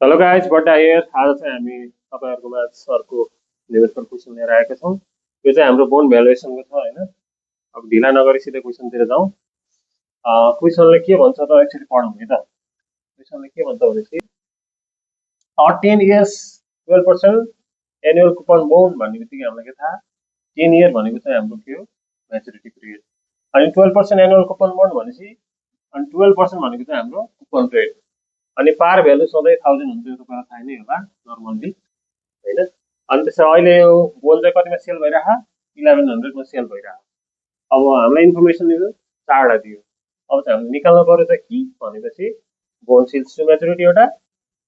Hello guys but here आज चाहिँ हामी तपाईँहरूकोमा सरको न्युमेरिकल क्वेसन लिएर आएका छौँ। यो चाहिँ हाम्रो बोन्ड भ्यालुएसनको छ होइन। अब ढिला नगरी सिधै क्वेसनतिर जाउँ। क्वेसनले के भन्छ त एकचोटि पढौँ है त। क्वेसनले के भन्छ भनेपछि 10 years 12% एनुअल कुपन बोन्ड भन्ने बित्तिकै हामीलाई के थाहा 10 year भनेको चाहिँ हाम्रो के हो म्याचुरिटी पिरियड। अनि 12% एनुअल कुपन बोन्ड भनेपछि अनि 12% भनेको चाहिँ हाम्रो कुपन रेट। अनि पार भ्यालु सधैँ 1000 हुन्छ यो तपाईँलाई थाहा नै होला नर्मल्ली होइन। अनि त्यसै अहिले यो बोन्ड चाहिँ कतिमा सेल भइरहेको 1100 मा सेल भइरहेको। अब हामीलाई इन्फर्मेसन दियो चारवटा दियो। अब चाहिँ हामीले निकाल्नु पर्यो त कि भनेपछि बोन्ड सेल्स टु म्याचुरिटी एउटा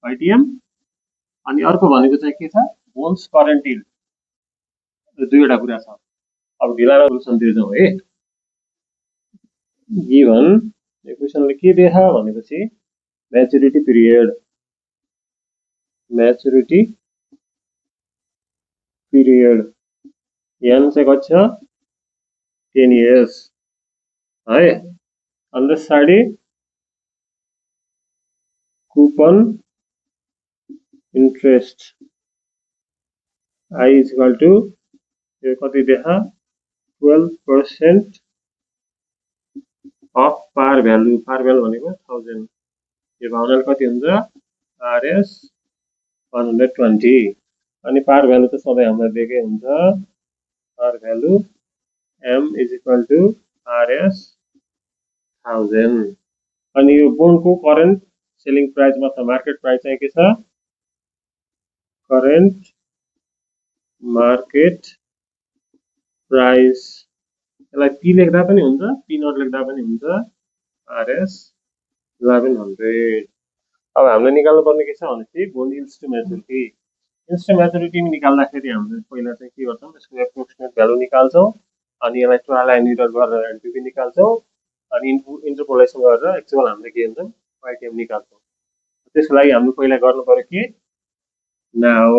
आइटिएम अनि अर्को भनेको चाहिँ के छ बोन्ड्स करेन्ट यिल्ड, यो दुईवटा कुरा छ। अब ढिला सोल्युसनतिर जाउँ है। गिभन यो क्वेसनले के दिएछ भनेपछि म्याचुरिटी पिरियड एन चाहिँ कति छ 10 years है। अनि त्यसपछि coupon interest I is equal to यो कति देखा 12% अफ पार भ्यालु भनेको 1000। यो भावनाले कति हुन्छ आरएस 120। अनि पार भ्यालु त सधैँ हामीलाई दिएकै हुन्छ। Par value M is equal to RS 1000। अनि यो बोन्डको करेन्ट सेलिङ प्राइसमा छ मार्केट प्राइस चाहिँ के छ करेन्ट मार्केट प्राइस। यसलाई पी लेख्दा पनि हुन्छ पी नट लेख्दा पनि हुन्छ आरएस 1100। अब हामीले निकाल्नु पर्ने के छ भनेपछि bond yields to maturity. Yields to maturity निकाल्दाखेरि हामीले पहिला चाहिँ के गर्छौँ यसको एप्रोक्सिमेट भ्यालु निकाल्छौँ अनि यसलाई ट्रायल एन्ड एरर गरेर एनपिभी निकाल्छौँ अनि इन्टरपोलेसन गरेर एक्चुअल हामीले के भन्छौँ आइटिएम निकाल्छौँ। त्यसको लागि हामीले पहिला गर्नु पर्यो के now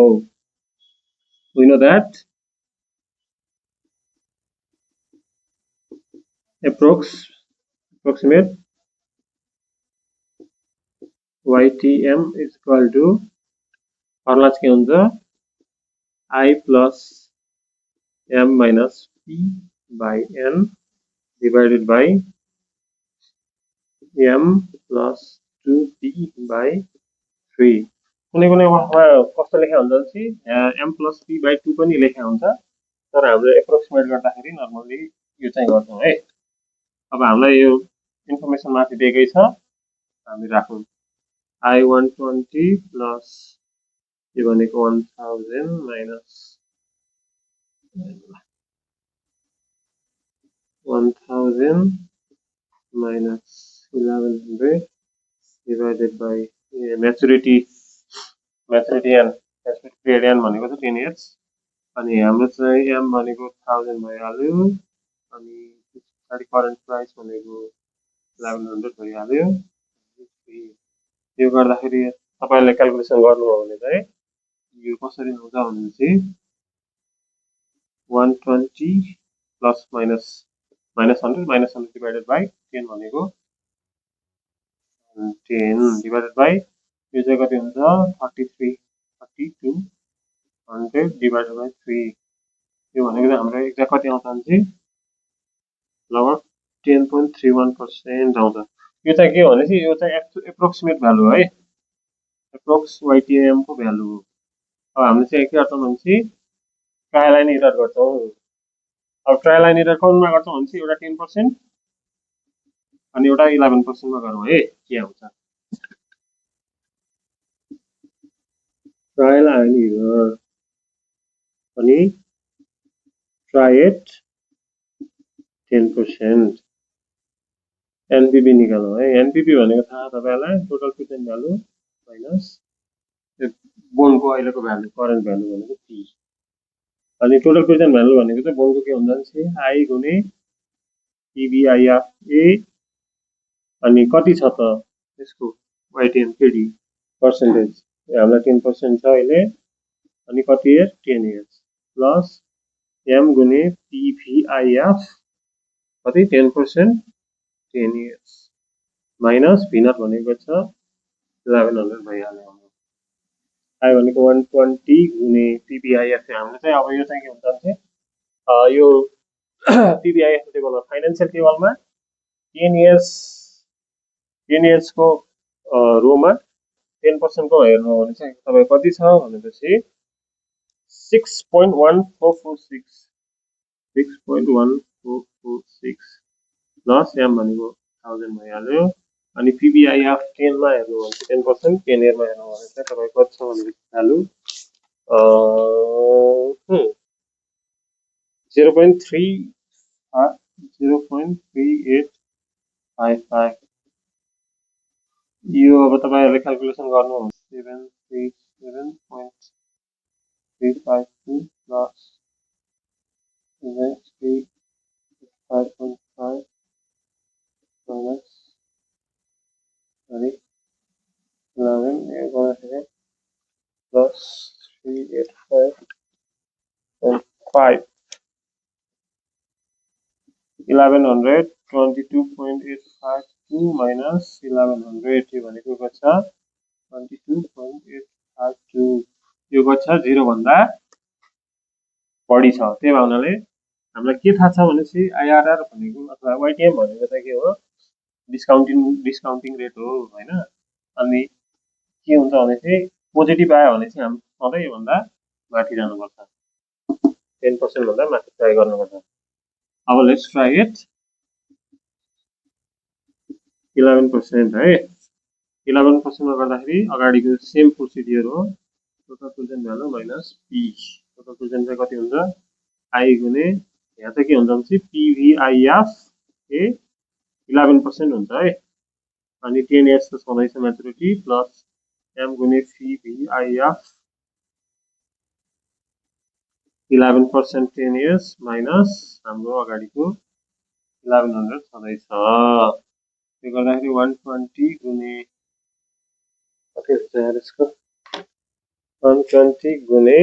we know that approximate YTM is equal to formula के हुन्छ I plus M minus P by N divided by M plus 2P by 3। कुनै कुनै कस्तो लेखा हुन्छ भने M plus P by 2 पनि लेखा हुन्छ तर हामीले एप्रोक्सिमेट गर्दाखेरि नर्मली यो चाहिँ गर्छौँ है। अब हामीलाई यो इन्फर्मेसन माथि दिएकै छ हामी राखौँ I120 प्लस यो भनेको 1000 minus 1000 minus 1100 divided by maturity N period N भनेको चाहिँ 10 years। अनि हाम्रो चाहिँ एम भनेको 1000 भइहाल्यो अनि पछाडि करेन्ट प्राइस भनेको 1100 भइहाल्यो। यो गर्दाखेरि तपाईले क्याल्कुलेसन गर्नुभयो भने चाहिँ यो कसरी हुन्छ भनेपछि 120 प्लस माइनस 100 डिवाइडेड बाई 10 भनेको 10 डिवाइडेड बाई यो चाहिँ कति हुन्छ 3200 डिवाइडेड बाई 3। यो भनेको चाहिँ हाम्रो एक्ज्याक्ट कति आउँछ भने लगभग 10.31% आउँछ। यो चाहिँ के भनेपछि यो चाहिँ एप्रोक्सिमेट भ्यालु है एप्रोक्स वाइटिएम को भ्यालु हो। अब हामीले चाहिँ के गर्छौँ भनेपछि ट्रायल एन्ड एरर गर्छौँ। अब ट्रायल एन्ड एरर कुनमा गर्छौँ भनेपछि एउटा 10% अनि एउटा 11% मा गरौँ है के आउँछ। ट्रायल एन्ड एरर अनि ट्राई एट 10%। एनपीबी निकालौँ है। एनपीबी भनेको थाहा तपाईलाई टोटल प्रेजेन्ट भ्यालु माइनस बोन्डको अहिलेको भ्यालु करेन्ट भ्यालु भनेको पी। अनि टोटल प्रेजेन्ट भ्यालु भनेको चाहिँ बोन्डको के हुन्छ भने आई गुणे पीबीआईएफ ए अनि कति छ त यसको वाइटिएम केडी पर्सेन्टेज हामीलाई 10% छ अहिले अनि कति इयर 10 years प्लस एम गुणे पीभीआईएफ कति 10% 10 years माइनस भिनट भनेको छ 1100 भइहाल्यो। I भनेको 120 गुणे PBIF हामीले चाहिँ अब यो चाहिँ के हुन्छ भने यो PBIF टेबलमा फाइनान्शियल टेबलमा 10 इयर्स को रोमा 10% को हेर्नु हो भने चाहिँ तपाईको कति छ भनेपछि 6.1446 प्लस m भनेको 1000 भइहाल्यो अनि PBIF 10 मा हेर्नु भने 10% 10 इयरमा हेर्नु भने चाहिँ तपाईको कति छ भनेपछि भ्यालु 0.3855 यो अब तपाईहरुले क्याल्कुलेसन गर्नुहुन्छ 737.352 प्लस 5.5 minus 11 plus 385.5 1122.852 minus 1100 यो भनेको कति छ 22.852 यो कति छ 0 भन्दा बढी छ त्यही हुनाले हामीलाई के थाहा छ भनेपछि IRR भनेको अथवा YTM भनेको चाहिँ के हो डिस्काउन्टिङ रेट हो हैन अनि के हुन्छ भने चाहिँ पोजिटिभ आयो भने चाहिँ हामी सधैँ यो भन्दा माथि जानुपर्छ 10% भन्दा माथि ट्राई गर्नुपर्छ अब लेट्स ट्राई इट 11% है 11% मा गर्दाखेरि अगाडिको सेम प्रोसिडियर हो total present value minus P total present चाहिँ कति हुन्छ आई गुणे यहाँ चाहिँ के हुन्छ भने PVIF ए 11% हुन्छ है अनि 10 इयर्स त छँदैछ म्याचुरिटी प्लस m गुणे PVIF 11% 10 इयर्स माइनस हाम्रो अगाडिको 1100 छँदैछ त्यो गर्दाखेरि 120 गुणे कति हुन्छ यार यसको 120 गुणे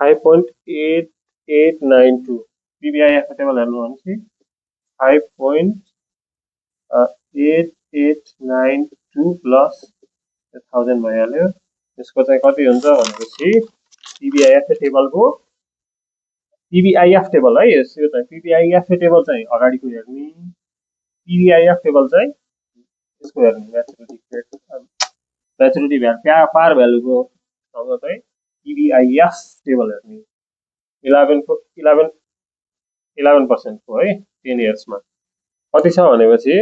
5.8892 PBIF टेबल हेर्नु भने चाहिँ 5.8892 प्लस 1000 भइहाल्यो यसको चाहिँ कति हुन्छ भनेपछि PBIF टेबलको PBIF टेबल है यो चाहिँ PBIF टेबल चाहिँ अगाडिको हेर्ने PBIF टेबल चाहिँ यसको हेर्ने म्याचुरिटी भ्यालु पार भ्यालुको सँग चाहिँ PBIF टेबल हेर्ने 11% को है 10 इयर्स मा कति छ भनेपछि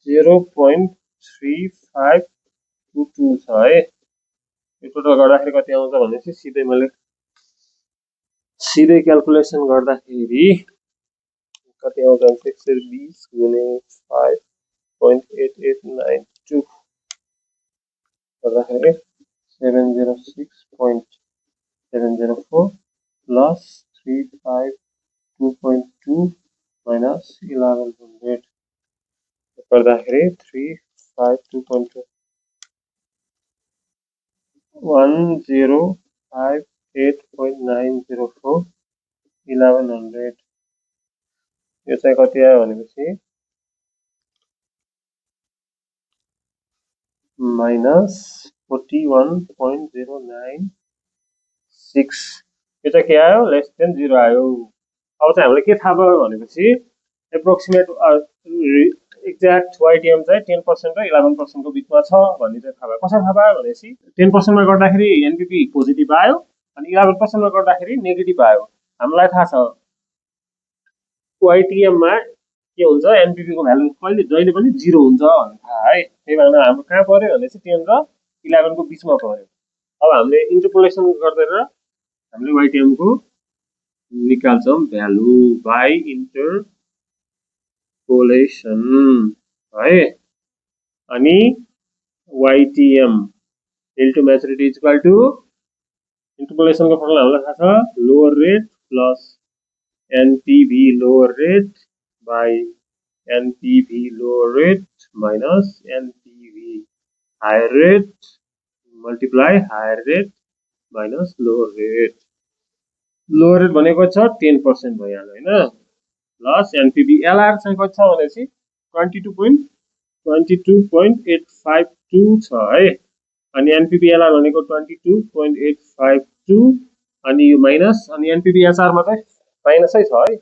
0.3522 छ है यो टोटल गर्दाखेरि कति आउँछ भनेपछि सिधै क्याल्कुलेसन गर्दाखेरि कति आउँछ भने 120 गुणे 5.8892 गर्दाखेरि 706.704 प्लस 352.2 माइनस 1100 गर्दाखेरि 352.2 1058.904 1100 यो चाहिँ कति आयो भनेपछि माइनस 41.096 यो चाहिँ के आयो लेस देन 0 आयो अब चाहिँ हामीले के थाहा भयो भनेपछि एप्रोक्सिमेट एक्ज्याक्ट YTM चाहिँ 10% र 11% को बिचमा छ भन्ने चाहिँ थाहा भयो कसरी थाहा भयो भनेपछि 10% मा गर्दाखेरि NPV पोजिटिभ आयो अनि 11% मा गर्दाखेरि नेगेटिभ आयो हामीलाई थाहा छ YTM मा के हुन्छ NPV को भ्यालु जहिले पनि 0 हुन्छ भन्ने थाहा है त्यही भएर हाम्रो कहाँ पर्यो भनेपछि 10 र 11 को बिचमा पर्यो अब हामीले इन्टरपोलेसन गरेर हामीले YTM को निकाल्छौं भ्यालु बाइ इन्टरपोलेसन है अनि YTM yield to maturity is equal to इन्टरपोलेसन को फर्मुला हामीलाई थाहा छ lower rate plus NPV lower rate by NPV lower rate minus NPV higher rate multiply higher rate minus lower rate. Lower rate भनेको छ 10% भइहाल्यो हैन प्लस एनपीबी एलआर चाहिँ कति छ भनेपछि 22.852 छ है अनि एनपीबी एलआर भनेको 22.852 अनि यो माइनस अनि एनपीबी एचआर मा चाहिँ माइनसै छ है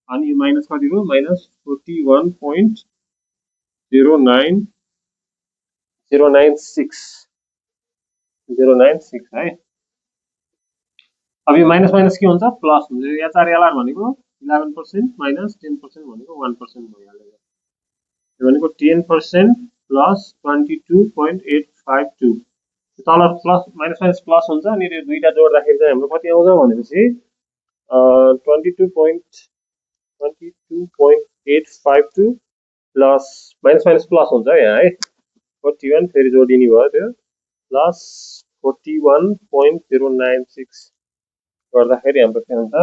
अनि यो माइनस कति हो माइनस 41.096 है अब यो माइनस माइनस के हुन्छ प्लस हुन्छ एचआर एलआर भनेको 11% माइनस 10% भनेको 1% भइहाल्यो यो भनेको 10% प्लस 22.852 तल प्लस माइनस माइनस प्लस हुन्छ अनि यो दुईटा जोड्दाखेरि चाहिँ हाम्रो कति आउँछ भनेपछि 22.852 प्लस माइनस माइनस प्लस हुन्छ यहाँ है 41 फेरि जोडिने भयो त्यो प्लस 41.096 गर्दाखेरि हाम्रो के हुन्छ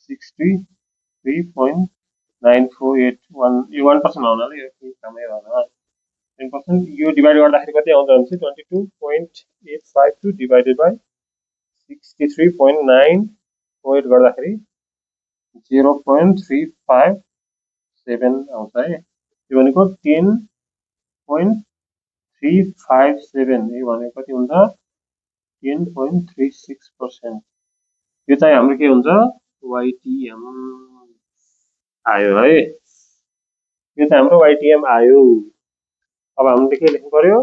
63.9481 यो 1% आउनाले यो कमै भएन 10% यो डिभाइड गर्दाखेरि कति आउँछ भनेपछि 22.852 डिभाइडेड बाइ 63.948 गर्दाखेरि 0.357 आउँछ है यो भनेको 10.357 यो भनेको कति हुन्छ 10.36% यो चाहिँ हाम्रो के हुन्छ YTM आयो है यो चाहिँ हाम्रो YTM आयो अब हामीले के लेख्नु पर्यो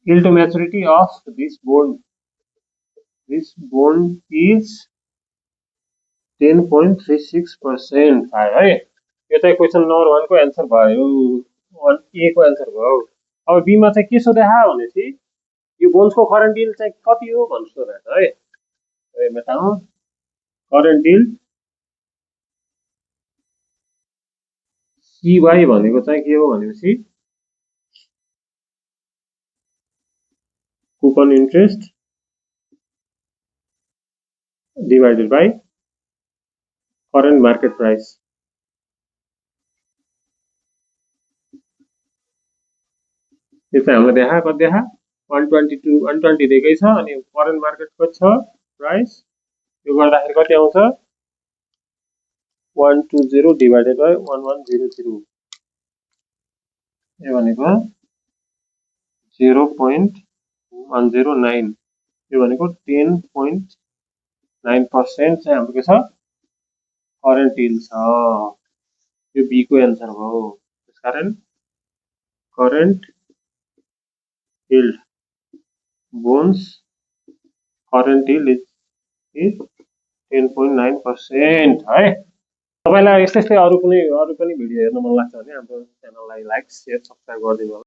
yield to maturity of this bond is 10.36% आयो है यो चाहिँ क्वेशन नम्बर 1 को आन्सर भयो 1A को आन्सर भयो अब B मा चाहिँ के सोधेहा भनेपछि यो बोन्ड्सको करेन्ट यिल्ड चाहिँ कति हो भनेर सोधेको है मेटाउँ करेन्ट यिल्ड CY भनेको चाहिँ के हो भनेपछि coupon interest divided by current market price यो चाहिँ हामीले देखा कति देखा 120 दिएकै छ अनि करेन्ट मार्केट कति छ प्राइस यो गर्दाखेरि कति आउँछ 120 डिवाइडेड बाइ 1100 यो भनेको 0.109 यो भनेको 10.9% चाहिँ हाम्रो के छ करेन्ट यिल्ड छ यो B को आन्सर हो त्यसकारण current yield bonds current yield is 10.9% है तपाईलाई यस्तै अरु पनि भिडियो हेर्न मन लाग्छ भने हाम्रो च्यानललाई लाइक शेयर सब्स्क्राइब गरिदिनु होला